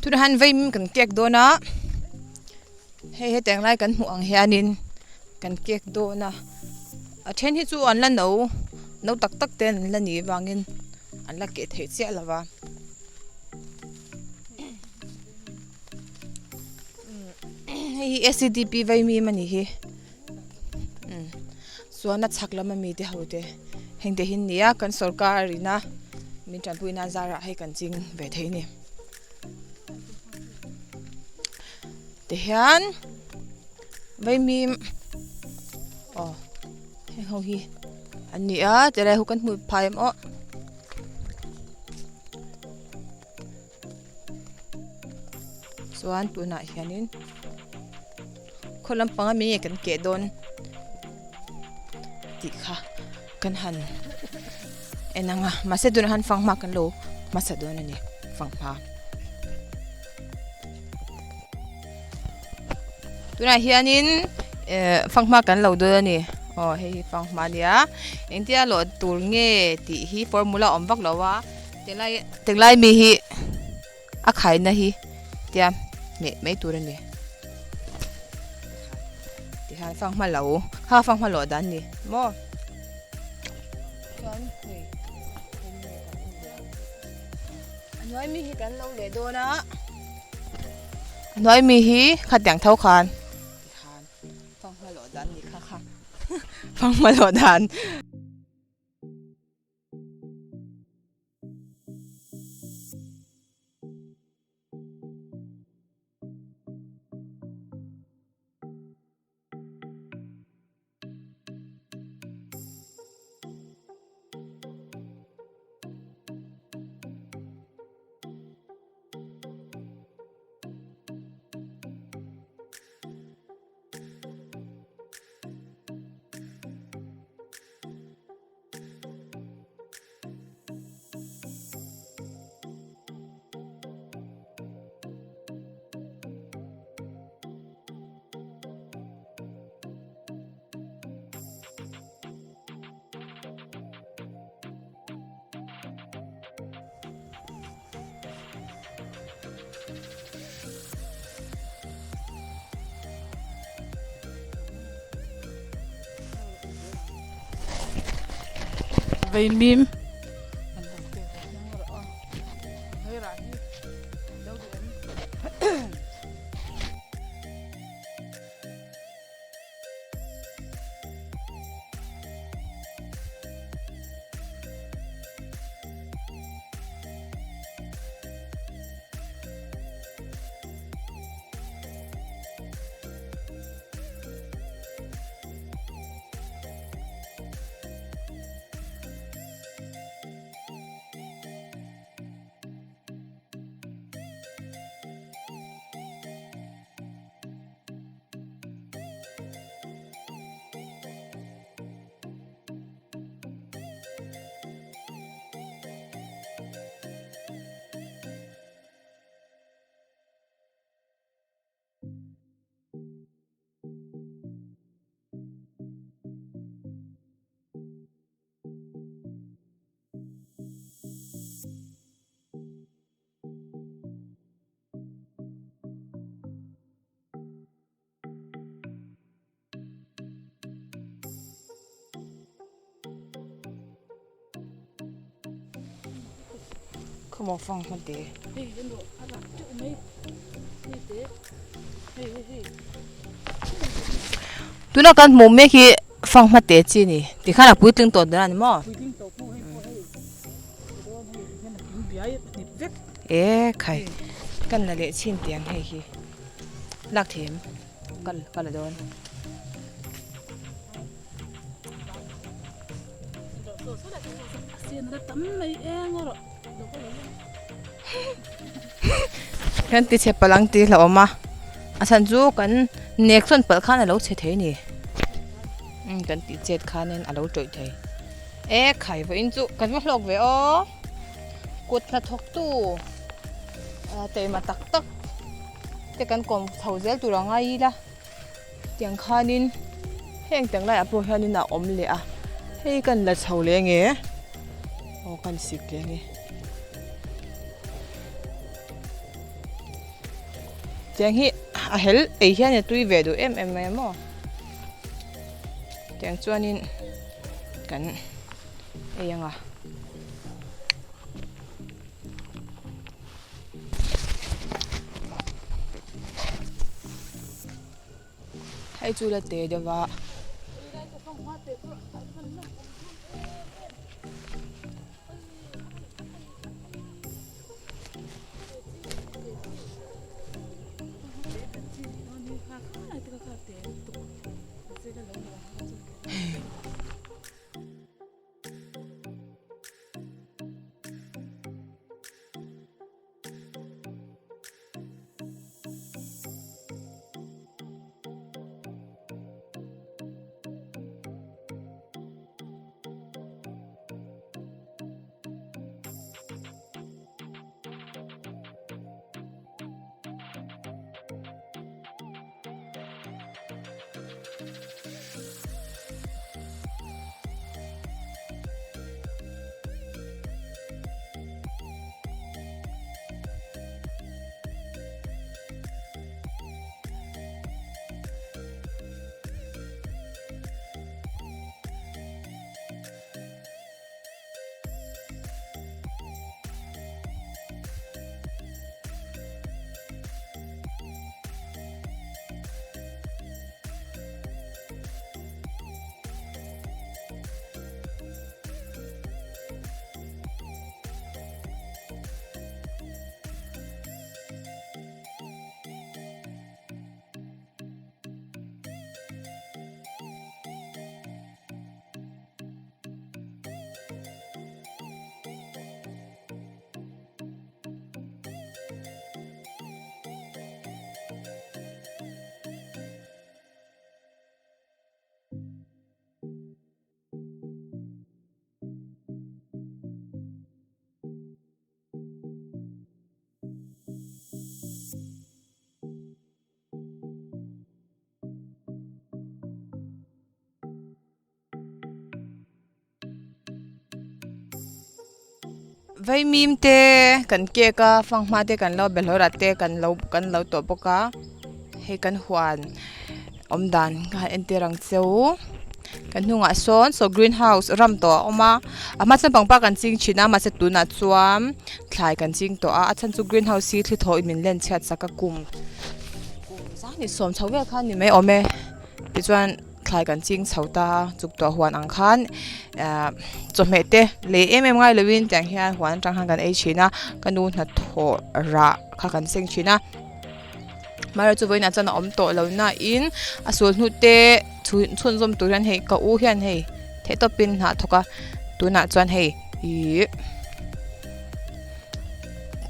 Tunah hian vaimim kan kek dawn a hei hetiang lai kan hmuh ang hianin kan kek dawn a a then hi chu an la no no tak tak te an la nih vangin an la keh theih chiah lo va. Hei hi S_C_D_P vaimim a nih hi chuan a chhak lam ami te ho te heng te hi an ni a kan sawrkar ina min tanpui nan zarah hei kan ching ve thei a ni tihian vaimim aw heng ho hi an ni a tilai ho kan hmuh phai em aw. Chuan tunah hianin khaw lampang ami nge kan keh dawn tih kha kan han en ang a mahse tunah hian fanghma kan lo hmasa dawn a ni fanghma tunah hianin eh fanghma kan lo dawn a ni aw hei hi fanghma a nia engtia lawh tur nge tih hi formula a awm vak lo a. Tinglai tinglai mi hi a khaina hi tia hmeh mai tur a ni tihian fanghma lo kha fanghma lawh dan a ni maw chuan hei a hnuai mi hi kan lo leh dawn a a hnuai mi hi khatiang tho khan tikhan fanghma lawh dan a ni kha kha fanghma lawh dan. Vaimim Khawmaw fang hman te. Tuna kan hmuh mek hi fanghma te chi a ni tikhan a puitling tawh dawn a ni maw? E khai kan la leh chhin teh ang hei hi lak thei em ka la dawn. Kan ti chhe palh ang tih hlauhawm a a chhan chu kan nek sawn palh khan a lo chhe thei a ni umm kan tih chet khanin a lo tawih thei e khai vawiin chu kan va hlawk ve aw kut hnathawk tu taima tak tak te kan kawm chho zel tur a ngai ila. Tiang khanin heng tiang laiah pawh hianin a awm leh a hei kan la chho leh nge aw kan sik leh nge. Tiang hi a hel ei hian a tui ve duh em em mai a maw. Tiang chuanin kan ei ang a. Hei chu la te deuh a. Vaimim te kan cake a fanghma te kan lo belhawrah te kan lo kan lo tawh bawk a hei kan huan awm dan ka han entir ang che u kan hnungah sawn saw green house ram tawh a awm a a hma chuan pangpar kan ching thin a mahse tunah chuan thlai kan ching tawh a a chhan chu green house hi thli thaw in min len chhiat sak a kum kum zan ni sawm chho vel khan ni mai awm e tichuan. Thlai kan ching chho ta a chuk tawh huan ang khan ahh chawhmeh te lei em em ngai lovin tiang hian huan atang khan kan ei thin a ka nu hnathawh rah kha kan seng thin a amaherawhchu vawiinah chuan a awm tawh lo na in a sul hnu te chhun chhunzawm tur hian hei ka u hian hei theihtawpin hna a thawk a tunah chuan hei ihh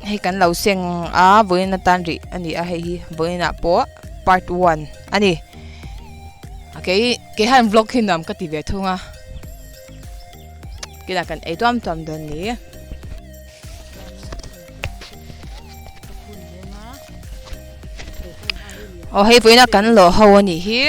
hei kan lo seng a vawiin atan rih a ni a hei hi vawiinah pawh part one a ni. Kei kei hian vlog hi nuam ka ti ve thung a kinah kan ei tuam tuam dawn ni. Aw hei vawiin a kan lawh ho a nih hi.